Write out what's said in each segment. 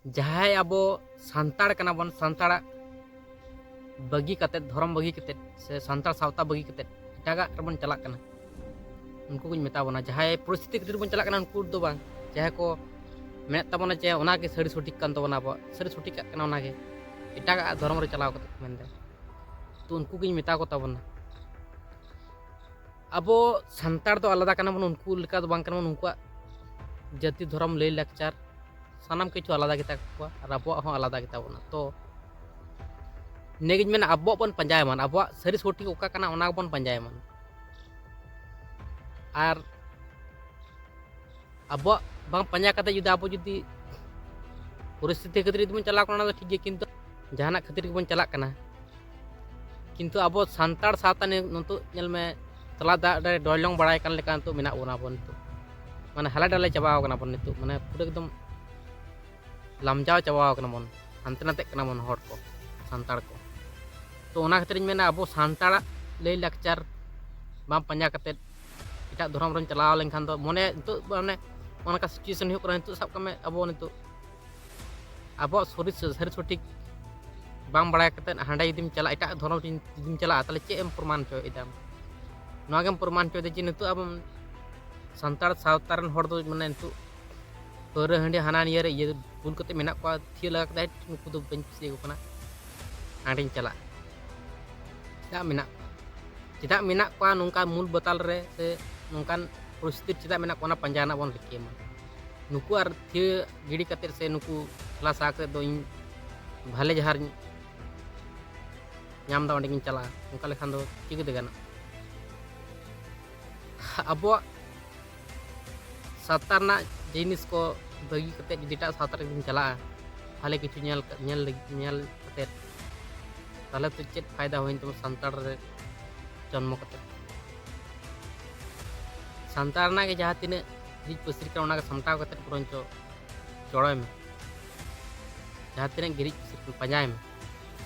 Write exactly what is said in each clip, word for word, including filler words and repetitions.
ᱡᱟᱦᱟᱸᱭ ᱟᱵᱚ ᱥᱟᱱᱛᱟᱲ ᱠᱟᱱᱟ ᱵᱚᱱ, ᱥᱟᱱᱛᱟᱲᱟᱜ ᱵᱟᱹᱜᱤ ᱠᱟᱛᱮᱫ, ᱫᱷᱚᱨᱚᱢ ᱵᱟᱹᱜᱤ ᱠᱟᱛᱮᱫ ᱥᱮ ᱥᱟᱱᱛᱟᱲ ᱥᱟᱶᱛᱟ ᱵᱟᱹᱜᱤ ᱠᱟᱛᱮᱫ ᱮᱴᱟᱜᱟᱜ ᱨᱮᱵᱚᱱ ᱪᱟᱞᱟᱜ ᱠᱟᱱᱟ, ᱩᱱᱠᱩ ᱠᱚᱧ ᱢᱮᱛᱟ ᱵᱚᱱᱟ, ᱡᱟᱦᱟᱸᱭ ᱯᱚᱨᱤᱥᱛᱷᱤᱛᱤ ᱠᱷᱟᱹᱛᱤᱨ ᱵᱚᱱ ᱪᱟᱞᱟᱜ ᱠᱟᱱᱟ, ᱩᱱᱠᱩ ᱫᱚ ᱵᱟᱝ, ᱡᱟᱦᱟᱸᱭ ᱠᱚ ᱢᱮᱱᱮᱫ ᱛᱟᱵᱚᱱᱟ ᱡᱮ ᱚᱱᱟᱜᱮ ᱥᱟᱹᱨᱤ ᱥᱚᱴᱷᱤᱠ ᱠᱟᱱ ᱛᱟᱵᱚᱱᱟ, ᱟᱵᱚᱣᱟᱜ ᱥᱟᱹᱨᱤ ᱥᱚᱴᱷᱤᱠᱟᱜ ᱠᱟᱱᱟ ᱚᱱᱟᱜᱮ, ᱮᱴᱟᱜᱟᱜ ᱫᱷᱚᱨᱚᱢ ᱨᱮ ᱪᱟᱞᱟᱣ ᱠᱟᱛᱮᱫ ᱠᱚ ᱢᱮᱱᱫᱟ, ᱛᱚ ᱩᱱᱠᱩ ᱜᱤᱧ ᱢᱮᱛᱟ ᱠᱚ ᱛᱟᱵᱚᱱᱟ, ᱟᱵᱚ ᱥᱟᱱᱛᱟᱲ ᱫᱚ ᱟᱞᱟᱫᱟ ᱠᱟᱱᱟ ᱵᱚᱱ, ᱩᱱᱠᱩ ᱞᱮᱠᱟ ᱫᱚ ᱵᱟᱝ ᱠᱟᱱᱟ ᱵᱚᱱ᱾ ᱩᱱᱠᱩᱣᱟᱜ ᱡᱟᱹᱛᱤ, ᱫᱷᱚᱨᱚᱢ, ᱞᱟᱹᱭ ᱞᱟᱠᱪᱟᱨ, ᱥᱟᱱᱟᱢ ᱠᱤᱪᱷᱩ ᱟᱞᱟᱫᱟ ᱜᱮᱛᱟ ᱠᱚᱣᱟ ᱟᱨ ᱟᱵᱚᱣᱟᱜ ᱦᱚᱸ ᱟᱞᱟᱫᱟ ᱜᱮᱛᱟ ᱵᱚᱱᱟ᱾ ᱛᱚ ᱤᱱᱟᱹᱜᱤᱧ ᱢᱮᱱᱟ, ᱟᱵᱚᱣᱟᱜ ᱵᱚᱱ ᱯᱟᱸᱡᱟᱭ ᱢᱟ, ᱟᱵᱚᱣᱟᱜ ᱥᱟᱹᱨᱤ ᱥᱚᱴᱷᱤᱠ ᱚᱠᱟ ᱠᱟᱱᱟ ᱚᱱᱟ ᱵᱚᱱ ᱯᱟᱸᱡᱟᱭ ᱢᱟ᱾ ᱟᱨ ᱟᱵᱚᱣᱟᱜ ᱵᱟᱝ ᱯᱟᱸᱡᱟ ᱠᱟᱛᱮ ᱡᱩᱫᱤ ᱟᱵᱚ ᱡᱩᱫᱤ ᱯᱚᱨᱤᱥᱛᱷᱤᱛᱤ ᱠᱷᱟᱹᱛᱤᱨ ᱡᱩᱫᱤ ᱵᱚᱱ ᱪᱟᱞᱟᱣ ᱠᱟᱱᱟ, ᱚᱱᱟ ᱫᱚ ᱴᱷᱤᱠ ᱜᱮᱭᱟ, ᱠᱤᱱᱛᱩ ᱡᱟᱦᱟᱱᱟᱜ ᱠᱷᱟᱹᱛᱤᱨ ᱜᱮᱵᱚᱱ ᱪᱟᱞᱟᱜ ᱠᱟᱱᱟ, ᱠᱤᱱᱛᱩ ᱟᱵᱚ ᱥᱟᱱᱛᱟᱲ ᱥᱟᱶᱛᱟ ᱱᱤᱛᱚᱜ ᱧᱮᱞ ᱢᱮ, ᱛᱟᱞᱟ ᱫᱟᱜ ᱨᱮ ᱰᱚᱭᱞᱚᱝ ᱵᱟᱲᱟᱭ ᱠᱟᱱ ᱞᱮᱠᱟ ᱱᱤᱛᱚᱜ ᱢᱮᱱᱟᱜ ᱵᱚᱱᱟ᱾ ᱟᱵᱚ ᱱᱤᱛᱚᱜ ᱢᱟᱱᱮ ᱦᱟᱞᱮ ᱰᱟᱞᱮ ᱪᱟᱵᱟᱣ ᱠᱟᱱᱟ ᱵᱚᱱ᱾ ᱱᱤᱛᱚᱜ ᱢᱟᱱᱮ ᱯᱩᱨᱟᱹ ᱮᱠᱫᱚᱢ ᱞᱟᱢᱡᱟᱣ ᱪᱟᱵᱟᱣ ᱠᱟᱱᱟ ᱵᱚᱱ, ᱦᱟᱱᱛᱮ ᱱᱟᱛᱮᱜ ᱠᱟᱱᱟ ᱵᱚᱱ ᱦᱚᱲ ᱠᱚ, ᱥᱟᱱᱛᱟᱲ ᱠᱚ᱾ ᱛᱚ ᱚᱱᱟ ᱠᱷᱟᱹᱛᱤᱨᱤᱧ ᱢᱮᱱᱟ, ᱟᱵᱚ ᱥᱟᱱᱛᱟᱲᱟᱜ ᱞᱟᱹᱭ ᱞᱟᱠᱪᱟᱨ ᱵᱟᱝ ᱯᱟᱸᱡᱟ ᱠᱟᱛᱮᱫ ᱮᱴᱟᱜ ᱫᱷᱚᱨᱚᱢ ᱨᱮᱢ ᱪᱟᱞᱟᱣ ᱞᱮᱱᱠᱷᱟᱱ ᱫᱚ ᱢᱚᱱᱮ ᱱᱤᱛᱚᱜ ᱢᱟᱱᱮ ᱚᱱᱠᱟ situation ᱦᱩᱭᱩᱜ ᱠᱟᱱᱟ᱾ ᱱᱤᱛᱚᱜ ᱥᱟᱵ ᱠᱟᱜ ᱢᱮ, ᱟᱵᱚ ᱱᱤᱛᱚᱜ ᱟᱵᱚᱣᱟᱜ ᱥᱚᱨᱤᱨ ᱥᱟᱹᱨᱤ ᱥᱚᱴᱷᱤᱠ ᱵᱟᱝ ᱵᱟᱲᱟᱭ ᱠᱟᱛᱮᱫ ᱦᱟᱸᱰᱮ ᱡᱩᱫᱤᱢ ᱪᱟᱞᱟᱜᱼᱟ, ᱮᱴᱟᱜ ᱫᱷᱚᱨᱚᱢ ᱨᱮ ᱡᱩᱫᱤᱢ ᱪᱟᱞᱟᱜᱼᱟ, ᱛᱟᱦᱚᱞᱮ ᱪᱮᱫ ᱮᱢ ᱯᱨᱚᱢᱟᱱ ᱦᱚᱪᱚᱭᱮᱫᱟ? ᱱᱚᱣᱟ ᱜᱮᱢ ᱯᱨᱚᱢᱟᱱ ᱦᱚᱪᱚᱭᱮᱫᱟ ᱡᱮ ᱱᱤᱛᱚᱜ ᱟᱵᱚ ᱥᱟᱱᱛᱟᱲ ᱥᱟᱶᱛᱟ ᱨᱮᱱ ᱦᱚᱲ ᱫᱚ ᱢᱟᱱᱮ ᱱᱤᱛᱚᱜ ᱯᱟᱹᱣᱨᱟᱹ ᱦᱟᱺᱰᱤ ᱦᱟᱱᱟ ᱱᱤᱭᱟᱹ ᱨᱮ ᱤᱭᱟᱹ ᱵᱩᱞ ᱠᱟᱛᱮ ᱢᱮᱱᱟᱜ ᱠᱚᱣᱟ, ᱛᱷᱤᱭᱟᱹ ᱞᱟᱜᱟ ᱠᱮᱫᱟᱭ, ᱱᱩᱠᱩ ᱫᱚ ᱵᱟᱹᱧ ᱠᱩᱥᱤᱭᱟᱠᱚ ᱠᱟᱱᱟ, ᱦᱟᱸᱰᱮᱧ ᱪᱟᱞᱟᱜᱼᱟ᱾ ᱪᱮᱫᱟᱜ ᱢᱮᱱᱟᱜ ᱠᱚᱣᱟ? ᱪᱮᱫᱟᱜ ᱢᱮᱱᱟᱜ ᱠᱚᱣᱟ ᱱᱚᱝᱠᱟ ᱢᱩᱞ ᱵᱟᱛᱟᱞ ᱨᱮ ᱥᱮ ᱱᱚᱝᱠᱟᱱ ᱯᱚᱨᱤᱥᱛᱷᱤᱛᱤ ᱨᱮ ᱪᱮᱫᱟᱜ ᱢᱮᱱᱟᱜ ᱠᱚᱣᱟ, ᱚᱱᱟ ᱯᱟᱸᱡᱟ ᱨᱮᱱᱟᱜ ᱵᱚᱱ ᱨᱤᱠᱟᱹᱭ ᱢᱟ᱾ ᱱᱩᱠᱩ ᱟᱨ ᱛᱷᱤᱭᱟᱹ ᱜᱤᱰᱤ ᱠᱟᱛᱮ ᱥᱮ ᱱᱩᱠᱩ ᱠᱷᱮᱞᱟ ᱥᱟᱦᱟ ᱠᱟᱛᱮ ᱫᱚ ᱤᱧ ᱵᱷᱟᱞᱮ ᱡᱟᱦᱟᱸ ᱨᱤᱧ ᱧᱟᱢ ᱮᱫᱟ, ᱚᱸᱰᱮ ᱜᱤᱧ ᱪᱟᱞᱟᱜᱼᱟ, ᱚᱱᱠᱟ ᱞᱮᱠᱷᱟᱱ ᱫᱚ ᱪᱤᱠᱟᱹᱛᱮ ᱜᱟᱱᱚᱜᱼᱟ? ᱟᱵᱚᱣᱟᱜ ᱥᱟᱶᱛᱟ ᱨᱮᱱᱟᱜ ᱡᱤᱱᱤᱥ ᱠᱚ ᱵᱟᱹᱜᱤ ᱠᱟᱛᱮ ᱡᱩᱫᱤ ᱮᱴᱟᱜ ᱥᱟᱶᱛᱟ ᱨᱮᱵᱚᱱ ᱪᱟᱞᱟᱜᱼᱟ, ᱵᱷᱟᱞᱮ ᱠᱤᱪᱷᱩ ᱧᱮᱞ, ᱧᱮᱞ, ᱧᱮᱞ ᱠᱟᱛᱮ, ᱛᱟᱦᱚᱞᱮ ᱛᱚ ᱪᱮᱫ ᱯᱷᱟᱭᱫᱟ ᱦᱩᱭᱮᱱ ᱛᱟᱢᱟ ᱥᱟᱱᱛᱟᱲ ᱨᱮ ᱡᱚᱱᱢᱚ ᱠᱟᱛᱮ? ᱥᱟᱱᱛᱟᱲ ᱨᱮᱱᱟᱜ ᱜᱮ ᱡᱟᱦᱟᱸ ᱛᱤᱱᱟᱹᱜ ᱦᱤᱨᱤᱡ ᱯᱟᱹᱥᱤᱨ ᱠᱟᱱᱟ, ᱚᱱᱟ ᱜᱮ ᱥᱟᱢᱴᱟᱣ ᱠᱟᱛᱮ ᱵᱚᱨᱚᱱᱪᱚ ᱪᱚᱲᱚᱭ ᱢᱮ᱾ ᱡᱟᱦᱟᱸ ᱛᱤᱱᱟᱹᱜ ᱜᱮ ᱦᱤᱨᱤᱡ ᱯᱟᱹᱥᱤᱨ ᱠᱟᱱᱟ, ᱯᱟᱸᱡᱟᱭ ᱢᱮ᱾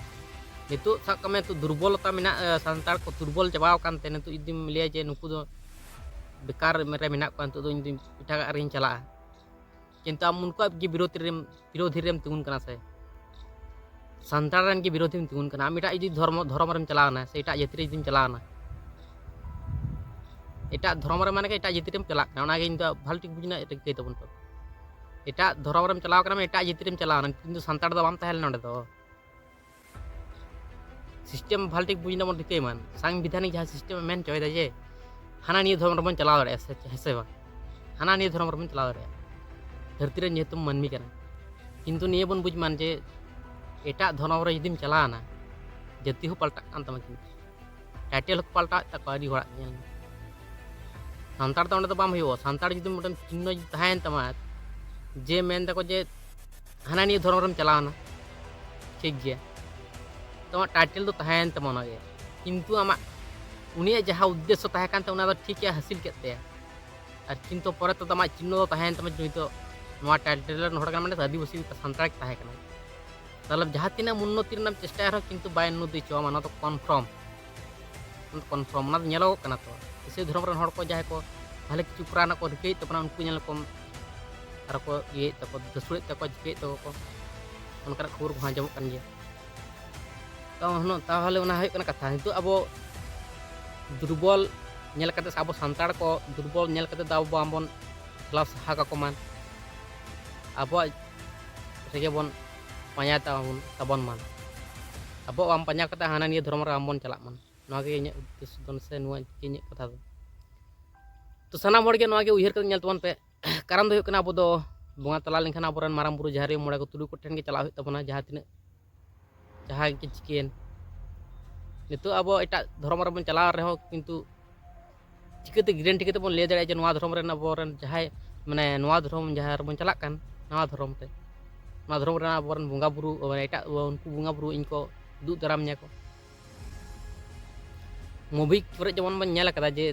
ᱱᱤᱛᱚᱜ ᱥᱟᱵ ᱠᱟᱜ ᱢᱮ, ᱱᱤᱛᱚᱜ ᱫᱩᱨᱵᱚᱞᱚᱛᱟ ᱢᱮᱱᱟᱜ, ᱥᱟᱱᱛᱟᱲ ᱠᱚ ᱫᱩᱨᱵᱚᱞ ᱪᱟᱵᱟᱣ ᱟᱠᱟᱱ ᱛᱮ ᱱᱤᱛᱚᱜ ᱡᱩᱫᱤᱢ ᱞᱟᱹᱭᱟ ᱡᱮ ᱱᱩᱠᱩ ᱫᱚ ᱵᱮᱠᱟᱨ ᱨᱮ ᱢᱮᱱᱟᱜ ᱠᱚᱣᱟ, ᱱᱤᱛᱚᱜ ᱫᱚ ᱤᱧ ᱫᱚ ᱮᱴᱟᱜᱟᱜ ᱨᱮᱧ ᱪᱟᱞᱟᱜᱼᱟ, ᱠᱤᱱᱛᱩ ᱟᱢ ᱩᱱᱠᱩᱣᱟᱜ ᱜᱮ ᱵᱤᱨᱳᱫᱷᱤ ᱨᱮᱢ ᱵᱤᱨᱳᱫᱷᱤ ᱨᱮᱢ ᱛᱤᱸᱜᱩᱱ ᱠᱟᱱᱟ ᱥᱮ ᱥᱟᱱᱛᱟᱲ ᱨᱮᱱ ᱜᱮ ᱵᱤᱨᱳᱫᱷᱤᱢ ᱛᱤᱸᱜᱩᱱ ᱠᱟᱱᱟ᱾ ᱟᱢ ᱮᱴᱟᱜ ᱡᱩᱫᱤ ᱫᱷᱚᱨᱢᱚ ᱫᱷᱚᱨᱚᱢ ᱨᱮᱢ ᱪᱟᱞᱟᱣᱱᱟ ᱥᱮ ᱮᱴᱟᱜ ᱡᱟᱹᱛᱤ ᱨᱮ ᱡᱩᱫᱤᱢ ᱪᱟᱞᱟᱣᱱᱟ, ᱮᱴᱟᱜ ᱫᱷᱚᱨᱚᱢ ᱨᱮ ᱢᱟᱱᱮ ᱮᱴᱟᱜ ᱡᱟᱹᱛᱤ ᱨᱮᱢ ᱪᱟᱞᱟᱜ ᱠᱟᱱᱟ, ᱚᱱᱟᱜᱮ ᱤᱧ ᱫᱚ ᱵᱷᱟᱞ ᱴᱷᱤᱠ ᱵᱩᱡᱽ ᱨᱮᱱᱟᱜ ᱨᱤᱠᱟᱹᱭ ᱛᱟᱵᱚᱱ ᱯᱮ᱾ ᱮᱴᱟᱜ ᱫᱷᱚᱨᱚᱢ ᱨᱮᱢ ᱪᱟᱞᱟᱣ ᱠᱟᱱᱟ, ᱮᱴᱟᱜ ᱡᱟᱹᱛᱤ ᱨᱮᱢ ᱪᱟᱞᱟᱣᱱᱟ, ᱠᱤᱱᱛᱩ ᱥᱟᱱᱛᱟᱲ ᱫᱚ ᱵᱟᱢ ᱛᱟᱦᱮᱸ ᱞᱮᱱᱟ ᱱᱚᱸᱰᱮ ᱫᱚ᱾ ᱥᱤᱥᱴᱮᱢ ᱵᱷᱟᱞ ᱴᱷᱤᱠ ᱵᱩᱡᱽ ᱨᱮᱱᱟᱜ ᱵᱚᱱ ᱨᱤᱠᱟᱹᱭ ᱢᱟ᱾ ᱥᱟᱝᱵᱤᱫᱷᱟᱱᱤᱠ ᱡᱟᱦᱟᱸ ᱥᱤᱥᱴᱮᱢ ᱮ ᱢᱮᱱ ᱦᱚᱪᱚᱭᱮᱫᱟ ᱡᱮ ᱦᱟᱱᱟ ᱱᱤᱭᱟᱹ ᱫᱷᱚᱨᱚᱢ ᱨᱮᱵᱚᱱ ᱪᱟᱞᱟᱣ ᱫᱟᱲᱮᱭᱟᱜᱼᱟ, ᱥᱮ ᱦᱮᱸ ᱥᱮ ᱵᱟᱝ? ᱦᱟᱱᱟ ᱱᱤᱭᱟᱹ ᱫᱷᱚᱨᱚᱢ ᱨᱮᱵᱚᱱ ᱪᱟᱞᱟᱣ ᱫᱟᱲᱮᱭᱟᱜᱼᱟ, ᱫᱷᱟᱹᱨᱛᱤ ᱨᱮ ᱡᱮᱦᱮᱛᱩ ᱢᱟᱹᱱᱢᱤ ᱠᱟᱱᱟ᱾ ᱠᱤᱱᱛᱩ ᱱᱤᱭᱟᱹ ᱵᱚᱱ ᱵᱩᱡᱽ ᱢᱟ ᱡᱮ ᱮᱴᱟᱜ ᱫᱷᱚᱨᱚᱢ ᱨᱮ ᱡᱩᱫᱤᱢ ᱪᱟᱞᱟᱣᱱᱟ, ᱡᱟᱹᱛᱤ ᱦᱚᱸ ᱯᱟᱞᱴᱟᱜ ᱠᱟᱱ ᱛᱟᱢᱟ, ᱠᱤᱱᱛᱩ ᱴᱟᱭᱴᱮᱞ ᱦᱚᱸᱠᱚ ᱯᱟᱞᱴᱟᱣᱮᱫ ᱛᱟᱠᱚᱣᱟ ᱟᱹᱰᱤ ᱦᱚᱲᱟᱜ ᱧᱮᱞ ᱢᱮ᱾ ᱥᱟᱱᱛᱟᱲ ᱫᱚ ᱚᱸᱰᱮ ᱫᱚ ᱵᱟᱢ ᱦᱩᱭᱩᱜᱼᱟ᱾ ᱥᱟᱱᱛᱟᱲ ᱡᱩᱫᱤ ᱢᱤᱫᱴᱮᱱ ᱪᱤᱦᱱᱚ ᱡᱩᱫᱤ ᱛᱟᱦᱮᱸᱭᱮᱱ ᱛᱟᱢᱟ, ᱡᱮ ᱢᱮᱱ ᱫᱟᱠᱚ ᱡᱮ ᱦᱟᱱᱟ ᱱᱤᱭᱟᱹ ᱫᱷᱚᱨᱚᱢ ᱨᱮᱢ ᱪᱟᱞᱟᱣᱱᱟ, ᱴᱷᱤᱠ ᱜᱮᱭᱟ, ᱛᱚ ᱟᱢᱟᱜ ᱴᱟᱭᱴᱮᱞ ᱫᱚ ᱛᱟᱦᱮᱸᱭᱮᱱ ᱛᱟᱢᱟ ᱚᱱᱟᱜᱮ, ᱠᱤᱱᱛᱩ ᱟᱢᱟᱜ ᱩᱱᱤᱭᱟᱜ ᱡᱟᱦᱟᱸ ᱩᱫᱽᱫᱮᱥᱥᱚ ᱛᱟᱦᱮᱸ ᱠᱟᱱ ᱛᱟᱭᱟ ᱚᱱᱟ ᱫᱚ ᱴᱷᱤᱠ ᱮ ᱦᱟᱹᱥᱤᱞ ᱠᱮᱫ ᱛᱟᱭᱟ᱾ ᱟᱨ ᱠᱤᱱᱛᱩ ᱯᱚᱨᱮ ᱛᱮᱫᱚ ᱟᱢᱟᱜ ᱪᱤᱱᱦᱚ ᱫᱚ ᱛᱟᱦᱮᱸᱭᱮᱱ ᱛᱟᱢᱟ ᱡᱮ ᱱᱩᱭ ᱫᱚ ᱱᱚᱣᱟ ᱴᱟᱭᱴᱮᱞ ᱨᱮᱱ ᱦᱚᱲ ᱠᱟᱱᱟ, ᱢᱟᱱᱮ ᱟᱹᱫᱤᱵᱟᱹᱥᱤ ᱥᱟᱱᱛᱟᱲ ᱜᱮ ᱛᱟᱦᱮᱸ ᱠᱟᱱᱟᱭ᱾ ᱛᱟᱦᱚᱞᱮ ᱡᱟᱦᱟᱸ ᱛᱤᱱᱟᱹᱜ ᱩᱱᱱᱚᱛᱤ ᱨᱮᱱᱟᱜ ᱮᱢ ᱪᱮᱥᱴᱟᱭ ᱨᱮᱦᱚᱸ ᱠᱤᱱᱛᱩ ᱵᱟᱭ ᱩᱱᱱᱚᱛᱤ ᱦᱚᱪᱚᱣᱟᱢᱟ, ᱚᱱᱟ ᱫᱚ ᱠᱚᱱᱯᱷᱟᱨᱢ᱾ ᱚᱱᱟ ᱫᱚ ᱠᱚᱱᱯᱷᱟᱨᱢ, ᱚᱱᱟ ᱫᱚ ᱧᱮᱞᱚᱜᱚᱜ ᱠᱟᱱᱟ᱾ ᱛᱚ ᱤᱥᱟᱹᱭ ᱫᱷᱚᱨᱚᱢ ᱨᱮᱱ ᱦᱚᱲ ᱠᱚ ᱡᱟᱦᱟᱸᱭ ᱠᱚ ᱵᱷᱟᱞᱮ ᱠᱤᱪᱷᱩ ᱠᱚᱨᱟᱣ ᱨᱮᱱᱟᱜ ᱠᱚ ᱨᱤᱠᱟᱹᱭᱮᱫ ᱛᱟᱵᱚᱱᱟ, ᱩᱱᱠᱩ ᱧᱮᱞ ᱠᱚᱢ ᱟᱨᱚ ᱠᱚ ᱤᱭᱟᱹᱭᱮᱫ ᱛᱟᱠᱚ, ᱫᱟᱹᱥᱩᱲᱮᱫ ᱛᱟᱠᱚ, ᱪᱤᱠᱟᱹᱭᱮᱫ ᱛᱟᱠᱚ ᱠᱚ, ᱚᱱᱠᱟᱱᱟᱜ ᱠᱷᱚᱵᱚᱨ ᱠᱚᱦᱚᱸ ᱟᱸᱡᱚᱢᱚᱜ ᱠᱟᱱ ᱜᱮᱭᱟ᱾ ᱛᱚ ᱦᱩᱱᱟᱹᱝ ᱛᱟᱦᱚᱞᱮ ᱚᱱᱟ ᱦᱩᱭᱩᱜ ᱠᱟᱱᱟ ᱠᱟᱛᱷᱟ᱾ ᱱᱤᱛᱚᱜ ᱟᱵᱚ ᱫᱩᱨᱵᱚᱞ ᱧᱮᱞ ᱠᱟᱛᱮ ᱥᱮ ᱟᱵᱚ ᱥᱟᱱᱛᱟᱲ ᱠᱚ ᱫᱩᱨᱵᱚᱞ ᱧᱮᱞ ᱠᱟᱛᱮ ᱫᱚ ᱟᱵᱚ ᱵᱟᱝᱵᱚᱱ ᱴᱷᱮᱞᱟᱣ ᱥᱟᱦᱟ ᱠᱟᱠᱚ ᱢᱟ᱾ ᱟᱵᱚᱣᱟᱜ ᱨᱮᱜᱮ ᱵᱚᱱ ᱯᱟᱸᱡᱟᱭ ᱛᱟᱵᱚᱱ ᱛᱟᱵᱚᱱ ᱢᱟ᱾ ᱟᱵᱚᱣᱟᱜ ᱵᱟᱝ ᱯᱟᱸᱡᱟ ᱠᱟᱛᱮ ᱦᱟᱱᱟ ᱱᱤᱭᱟᱹ ᱫᱷᱚᱨᱚᱢ ᱨᱮ ᱵᱟᱝᱵᱚᱱ ᱪᱟᱞᱟᱜ ᱢᱟ᱾ ᱱᱚᱣᱟ ᱜᱮ ᱤᱧᱟᱹᱜ ᱩᱫᱽᱫᱮᱥᱥᱚ ᱫᱚ, ᱥᱮ ᱱᱚᱣᱟ ᱜᱮ ᱤᱧᱟᱹᱜ ᱠᱟᱛᱷᱟ ᱫᱚ᱾ ᱛᱚ ᱥᱟᱱᱟᱢ ᱦᱚᱲ ᱜᱮ ᱱᱚᱣᱟ ᱜᱮ ᱩᱭᱦᱟᱹᱨ ᱠᱟᱛᱮ ᱧᱮᱞ ᱛᱟᱵᱚᱱ ᱯᱮ᱾ ᱠᱟᱨᱚᱱ ᱫᱚ ᱦᱩᱭᱩᱜ ᱠᱟᱱᱟ, ᱟᱵᱚ ᱫᱚ ᱵᱚᱸᱜᱟ ᱛᱟᱞᱟ ᱞᱮᱱᱠᱷᱟᱱ ᱟᱵᱚᱨᱮᱱ ᱢᱟᱨᱟᱝ ᱵᱩᱨᱩ, ᱡᱟᱦᱮᱨ ᱟᱭᱳ, ᱢᱚᱬᱮ ᱠᱚ ᱛᱩᱨᱩᱭ ᱠᱚ ᱴᱷᱮᱱ ᱜᱮ ᱪᱟᱞᱟᱜ ᱦᱩᱭᱩᱜ ᱛᱟᱵᱚᱱᱟ, ᱡᱟᱦᱟᱸ ᱛᱤᱱᱟᱹᱜ ᱡᱟᱦᱟᱸ ᱜᱮ ᱪᱤᱠᱟᱹᱭᱮᱱ᱾ ᱱᱤᱛᱚᱜ ᱟᱵᱚ ᱮᱴᱟᱜ ᱫᱷᱚᱨᱚᱢ ᱨᱮᱵᱚᱱ ᱪᱟᱞᱟᱣ ᱨᱮᱦᱚᱸ, ᱠᱤᱱᱛᱩ ᱪᱤᱠᱟᱹᱛᱮ ᱜᱮᱨᱮᱱᱴᱤ ᱠᱟᱛᱮ ᱵᱚᱱ ᱞᱟᱹᱭ ᱫᱟᱲᱮᱭᱟᱜᱼᱟ ᱡᱮ ᱱᱚᱣᱟ ᱫᱷᱚᱨᱚᱢ ᱨᱮᱱ ᱟᱵᱚᱨᱮᱱ ᱡᱟᱦᱟᱸᱭ, ᱢᱟᱱᱮ ᱱᱚᱣᱟ ᱫᱷᱚᱨᱚᱢ ᱡᱟᱦᱟᱸ ᱨᱮᱵᱚᱱ ᱪᱟᱞᱟᱜ ᱠᱟᱱ, ᱱᱟᱣᱟ ᱫᱷᱚᱨᱚᱢ ᱨᱮ, ᱱᱚᱣᱟ ᱫᱷᱚᱨᱚᱢ ᱨᱮᱱ ᱟᱵᱚᱨᱮᱱ ᱵᱚᱸᱜᱟ ᱵᱩᱨᱩ, ᱢᱟᱱᱮ ᱮᱴᱟᱜ ᱩᱱᱠᱩ ᱵᱚᱸᱜᱟ ᱵᱩᱨᱩ ᱤᱧ ᱠᱚ ᱩᱫᱩᱜ ᱫᱟᱨᱟᱢ ᱧᱟ ᱠᱚ᱾ ᱢᱩᱵᱷᱤ ᱠᱚᱨᱮ ᱡᱮᱢᱚᱱ ᱵᱚᱱ ᱧᱮᱞ ᱟᱠᱟᱫᱟ ᱡᱮ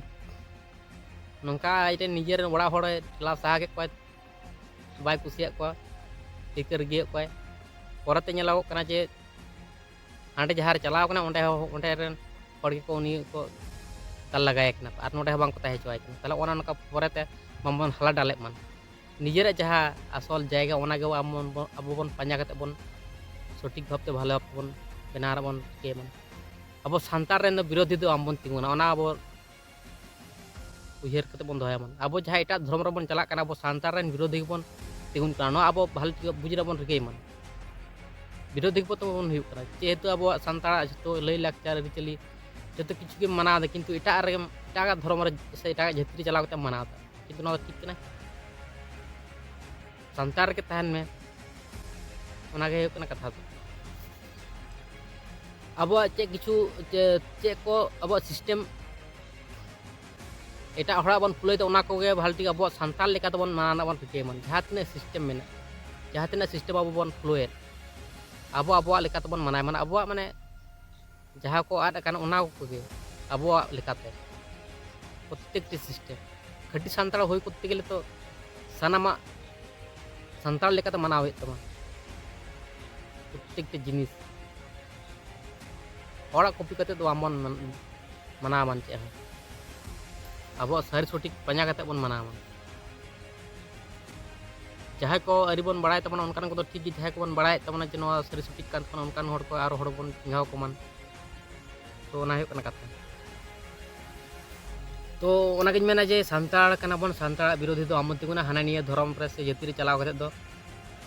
ᱱᱚᱝᱠᱟ ᱟᱡᱨᱮᱱ ᱱᱤᱡᱮᱨᱮᱱ ᱚᱲᱟᱜ ᱦᱚᱲᱮ ᱴᱷᱮᱞᱟᱣ ᱥᱟᱦᱟ ᱠᱮᱫ ᱠᱚᱣᱟ, ᱵᱟᱭ ᱠᱩᱥᱤᱭᱟᱜ ᱠᱚᱣᱟ, ᱦᱤᱨᱠᱟᱹ ᱨᱟᱹᱜᱤᱭᱮᱫ ᱠᱚᱣᱟᱭ᱾ ᱯᱚᱨᱮᱛᱮ ᱧᱮᱞᱚᱜᱚᱜ ᱠᱟᱱᱟ ᱡᱮ ᱦᱟᱸᱰᱮ ᱡᱟᱦᱟᱸ ᱨᱮ ᱪᱟᱞᱟᱣ ᱠᱟᱱᱟ, ᱚᱸᱰᱮ ᱦᱚᱸ, ᱚᱸᱰᱮ ᱨᱮᱱ ᱦᱚᱲ ᱜᱮᱠᱚ ᱩᱱᱤ ᱠᱚ ᱫᱟᱞ ᱞᱟᱜᱟᱭᱮ ᱠᱟᱱᱟ, ᱟᱨ ᱱᱚᱸᱰᱮ ᱦᱚᱸ ᱵᱟᱝᱠᱚ ᱛᱟᱦᱮᱸ ᱦᱚᱪᱚᱣᱟᱭ ᱠᱟᱱᱟ᱾ ᱛᱟᱦᱚᱞᱮ ᱚᱱᱟ ᱱᱚᱝᱠᱟ ᱯᱚᱨᱮᱛᱮ ᱵᱟᱝᱵᱚᱱ ᱦᱟᱞᱟ ᱰᱟᱞᱮᱫ ᱢᱟ᱾ ᱱᱤᱡᱮᱨᱟᱜ ᱡᱟᱦᱟᱸ ᱟᱥᱚᱞ ᱡᱟᱭᱜᱟ, ᱚᱱᱟ ᱜᱮ ᱟᱵᱚ ᱵᱚᱱ, ᱟᱵᱚ ᱵᱚᱱ ᱯᱟᱸᱡᱟ ᱠᱟᱛᱮ ᱵᱚᱱ ᱥᱚᱴᱷᱤᱠ ᱵᱷᱟᱵᱽᱛᱮ ᱵᱷᱟᱞᱮ ᱵᱷᱟᱵᱽ ᱛᱮᱵᱚᱱ ᱵᱮᱱᱟᱣ ᱨᱮᱵᱚᱱ ᱨᱤᱠᱟᱹᱭ ᱢᱟ᱾ ᱟᱵᱚ ᱥᱟᱱᱛᱟᱲ ᱨᱮᱱ ᱫᱚ ᱵᱤᱨᱳᱫᱷᱤ ᱫᱚ ᱟᱢ ᱵᱚᱱ ᱛᱤᱸᱜᱩᱱᱟ, ᱚᱱᱟ ᱟᱵᱚ ᱩᱭᱦᱟᱹᱨ ᱠᱟᱛᱮ ᱵᱚᱱ ᱫᱚᱦᱚᱭᱟ ᱵᱚᱱ᱾ ᱟᱵᱚ ᱡᱟᱦᱟᱸ ᱮᱴᱟᱜ ᱫᱷᱚᱨᱚᱢ ᱨᱮᱵᱚᱱ ᱪᱟᱞᱟᱜ ᱠᱟᱱᱟ, ᱟᱵᱚ ᱥᱟᱱᱛᱟᱲ ᱨᱮᱱ ᱵᱤᱨᱳᱫᱷᱤ ᱜᱮᱵᱚᱱ ᱛᱤᱸᱜᱩᱱ ᱠᱟᱱᱟ, ᱱᱚᱣᱟ ᱟᱵᱚ ᱵᱷᱟᱞᱮ ᱴᱷᱤᱠ ᱵᱩᱡᱽ ᱨᱮᱵᱚᱱ ᱨᱤᱠᱟᱹᱭ ᱢᱟ᱾ ᱵᱤᱨᱳᱫᱷᱤ ᱜᱮᱵᱚᱱ ᱛᱮᱵᱚᱱ ᱦᱩᱭᱩᱜ ᱠᱟᱱᱟ, ᱡᱮᱦᱮᱛᱩ ᱟᱵᱚᱣᱟᱜ ᱥᱟᱱᱛᱟᱲᱟᱜ ᱡᱷᱚᱛᱚ ᱞᱟᱹᱭ ᱞᱟᱠᱪᱟᱨ ᱟᱹᱨᱤᱪᱟᱹᱞᱤ ᱡᱷᱚᱛᱚ ᱠᱤᱪᱷᱩ ᱜᱮᱢ ᱢᱟᱱᱟᱣ ᱮᱫᱟ, ᱠᱤᱱᱛᱩ ᱮᱴᱟᱜ ᱨᱮᱜᱮᱢ, ᱮᱴᱟᱜᱟᱜ ᱫᱷᱚᱨᱚᱢ ᱨᱮ ᱥᱮ ᱮᱴᱟᱜᱟᱜ ᱡᱟᱹᱛᱤ ᱨᱮ ᱪᱟᱞᱟᱣ ᱠᱟᱛᱮ ᱢᱟᱱᱟᱣ ᱮᱫᱟ, ᱠᱤᱱᱛᱩ ᱱᱚᱣᱟ ᱫᱚ ᱴᱷᱤᱠ ᱠᱟᱱᱟ? ᱥᱟᱱᱛᱟᱲ ᱨᱮᱜᱮ ᱛᱟᱦᱮᱱ ᱢᱮ, ᱚᱱᱟᱜᱮ ᱦᱩᱭᱩᱜ ᱠᱟᱱᱟ ᱠᱟᱛᱷᱟ ᱫᱚ᱾ ᱟᱵᱚᱣᱟᱜ ᱪᱮᱫ ᱠᱤᱪᱷᱩ, ᱪᱮ-, ᱪᱮᱫ ᱠᱚ ᱟᱵᱚᱣᱟᱜ ᱥᱤᱥᱴᱮᱢ ᱮᱴᱟᱜ ᱦᱚᱲᱟᱜ ᱵᱚᱱ ᱯᱷᱳᱞᱳᱭᱮᱫᱟ, ᱚᱱᱟ ᱠᱚᱜᱮ ᱵᱷᱟᱞᱮ ᱴᱷᱤᱠ ᱟᱵᱚᱣᱟᱜ ᱥᱟᱱᱛᱟᱲ ᱞᱮᱠᱟ ᱛᱮᱵᱚᱱ ᱢᱟᱱᱟᱣ ᱨᱮᱱᱟᱜ ᱵᱚᱱ ᱨᱤᱠᱟᱹᱭ ᱢᱟ᱾ ᱡᱟᱦᱟᱸ ᱛᱤᱱᱟᱹᱜ ᱥᱤᱥᱴᱮᱢ ᱢᱮᱱᱟᱜᱼᱟ, ᱡᱟᱦᱟᱸ ᱛᱤᱱᱟᱹᱜ ᱥᱤᱥᱴᱮᱢ ᱟᱵᱚ ᱵᱚᱱ ᱯᱷᱳᱞᱳᱭᱮᱫ, ᱟᱵᱚ ᱟᱵᱚᱣᱟᱜ ᱞᱮᱠᱟ ᱛᱮᱵᱚᱱ ᱢᱟᱱᱟᱣ, ᱢᱟᱱᱮ ᱟᱵᱚᱣᱟᱜ, ᱢᱟᱱᱮ ᱡᱟᱦᱟᱸ ᱠᱚ ᱟᱫ ᱟᱠᱟᱱ, ᱚᱱᱟ ᱠᱚᱜᱮ ᱟᱵᱚᱣᱟᱜ ᱞᱮᱠᱟᱛᱮ ᱯᱨᱚᱛᱮᱠᱴᱤ ᱥᱤᱥᱴᱮᱢ᱾ ᱠᱷᱟᱹᱴᱤ ᱥᱟᱱᱛᱟᱲ ᱦᱩᱭ ᱠᱚᱨᱛᱮ ᱜᱮᱞᱮ ᱛᱚ ᱥᱟᱱᱟᱢᱟᱜ ᱥᱟᱱᱛᱟᱲ ᱞᱮᱠᱟᱛᱮ ᱢᱟᱱᱟᱣ ᱦᱩᱭᱩᱜ ᱛᱟᱢᱟ᱾ ᱯᱨᱚᱛᱮᱠᱴᱤ ᱡᱤᱱᱤᱥ ᱦᱚᱲᱟᱜ ᱠᱚᱯᱤ ᱠᱟᱛᱮ ᱫᱚ ᱵᱟᱝᱵᱚᱱ ᱢᱟᱱ-, ᱢᱟᱱᱟᱣᱟ ᱢᱟᱱ ᱪᱮᱫ ᱦᱚᱸ᱾ ᱟᱵᱚᱣᱟᱜ ᱥᱟᱹᱨᱤ ᱥᱚᱴᱷᱤᱠ ᱯᱟᱸᱡᱟ ᱠᱟᱛᱮ ᱵᱚᱱ ᱢᱟᱱᱟᱣᱟ ᱢᱟᱱ᱾ ᱡᱟᱦᱟᱸᱭ ᱠᱚ ᱟᱹᱨᱤ ᱵᱚᱱ ᱵᱟᱲᱟᱭ ᱛᱟᱵᱚᱱᱟ, ᱚᱱᱠᱟᱱ ᱠᱚᱫᱚ ᱴᱷᱤᱠ ᱜᱮ, ᱡᱟᱦᱟᱸᱭ ᱠᱚᱵᱚᱱ ᱵᱟᱲᱟᱭᱮᱫ ᱛᱟᱵᱚᱱᱟ ᱡᱮ ᱱᱚᱣᱟ ᱥᱟᱹᱨᱤ ᱥᱚᱴᱷᱤᱠ ᱠᱟᱱ ᱛᱟᱵᱚᱱᱟ, ᱚᱱᱠᱟᱱ ᱦᱚᱲ ᱠᱚ ᱟᱨᱚ ᱦᱚᱲ ᱵᱚᱱ ᱪᱤᱱᱦᱟᱹᱣ ᱠᱚᱢᱟ᱾ ᱛᱚ, ᱚᱱᱟ ᱦᱩᱭᱩᱜ ᱠᱟᱱᱟ ᱠᱟᱛᱷᱟ᱾ ᱛᱚ, ᱚᱱᱟᱜᱤᱧ ᱢᱮᱱᱟ ᱡᱮ ᱥᱟᱱᱛᱟᱲ ᱠᱟᱱᱟ ᱵᱚᱱ, ᱥᱟᱱᱛᱟᱲᱟᱜ ᱵᱤᱨᱳᱫᱷᱤ ᱫᱚ ᱟᱢ ᱵᱚᱱ ᱛᱤᱸᱜᱩᱱᱟ, ᱦᱟᱱᱟ ᱱᱤᱭᱟᱹ ᱫᱷᱚᱨᱚᱢ ᱨᱮ ᱥᱮ ᱡᱟᱹᱛᱤ ᱨᱮ ᱪᱟᱞᱟᱣ ᱠᱟᱛᱮ ᱫᱚ᱾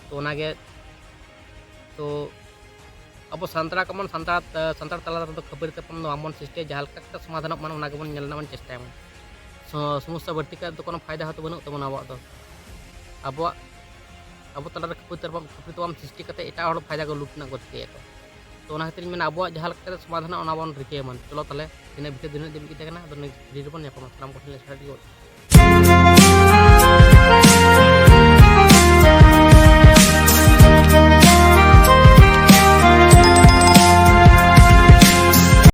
ᱛᱚ, ᱚᱱᱟᱜᱮ, ᱛᱚ, ᱟᱵᱚ ᱥᱟᱱᱛᱟᱲ ᱠᱟᱱᱟ ᱵᱚᱱ, ᱥᱟᱱᱛᱟᱲ, ᱥᱟᱱᱛᱟᱲ ᱛᱟᱞᱟ ᱨᱮᱫᱚ ᱠᱷᱟᱹᱯᱟᱹᱨᱤ ᱛᱟᱯᱟᱢ ᱫᱚ ᱵᱟᱝ ᱵᱚᱱ ᱥᱨᱤᱥᱴᱤᱭᱟ, ᱡᱟᱦᱟᱸ ᱞᱮᱠᱟ ᱠᱟᱛᱮ ᱥᱚᱢᱟᱫᱷᱟᱱᱚᱜ ᱢᱟ, ᱚᱱᱟ ᱜᱮᱵᱚᱱ ᱧᱮᱞ ᱨᱮᱱᱟᱜ ᱵᱚᱱ ᱪᱮᱥᱴᱟᱭᱟ ᱵᱚᱱ᱾ ᱥᱚ-, ᱥᱚᱢᱚᱥᱥᱟ ᱵᱟᱹᱲᱛᱤ ᱠᱟᱛᱮ ᱫᱚ ᱠᱳᱱᱳ ᱯᱷᱟᱭᱫᱟ ᱦᱚᱸᱛᱚ ᱵᱟᱹᱱᱩᱜ ᱛᱟᱵᱚᱱᱟ ᱟᱵᱚᱣᱟᱜ ᱫᱚ᱾ ᱟᱵᱚᱣᱟᱜ, ᱟᱵᱚ ᱛᱟᱞᱟᱨᱮ ᱠᱷᱟᱹᱯᱟᱹᱨᱤ ᱛᱟᱯᱟᱢ, ᱠᱷᱟᱹᱯᱟᱹᱨᱤ ᱛᱟᱯᱟᱢ ᱥᱨᱤᱥᱴᱤ ᱠᱟᱛᱮ ᱮᱴᱟᱜ ᱦᱚᱲ ᱯᱷᱟᱭᱫᱟ ᱠᱚ ᱞᱩᱴ ᱨᱮᱱᱟᱜ ᱠᱚ ᱨᱤᱠᱟᱹᱭᱟᱠᱚ᱾ ᱛᱚ, ᱚᱱᱟ ᱠᱷᱟᱹᱛᱤᱨ ᱤᱧ ᱢᱮᱱᱟ, ᱟᱵᱚᱣᱟᱜ ᱡᱟᱦᱟᱸ ᱞᱮᱠᱟ ᱠᱟᱛᱮ ᱥᱚᱢᱟᱫᱷᱟᱱᱚᱜ, ᱚᱱᱟ ᱵᱚᱱ ᱨᱤᱠᱟᱹᱭᱟ ᱢᱟ᱾ ᱪᱚᱞᱚ ᱛᱟᱦᱞᱮ, ᱛᱮᱦᱮᱧᱟᱜ ᱵᱷᱤᱰᱤᱭᱳ ᱫᱚ ᱱᱤᱱᱟᱹᱜ ᱫᱷᱟᱹᱵᱤᱡ ᱜᱮ ᱛᱟᱦᱮᱸ ᱠᱟᱱᱟ᱾ ᱟᱫᱚ ᱱᱮᱠᱥᱴ ᱵᱷᱤᱰᱤᱭᱳ ᱨᱮᱵᱚᱱ ᱧᱟᱯᱟᱢᱟ᱾ ᱥᱟᱱᱟᱢ ᱠᱚᱴᱷᱮᱱ ᱞᱮ ᱥᱟᱨᱦᱟᱣ ᱜᱮ᱾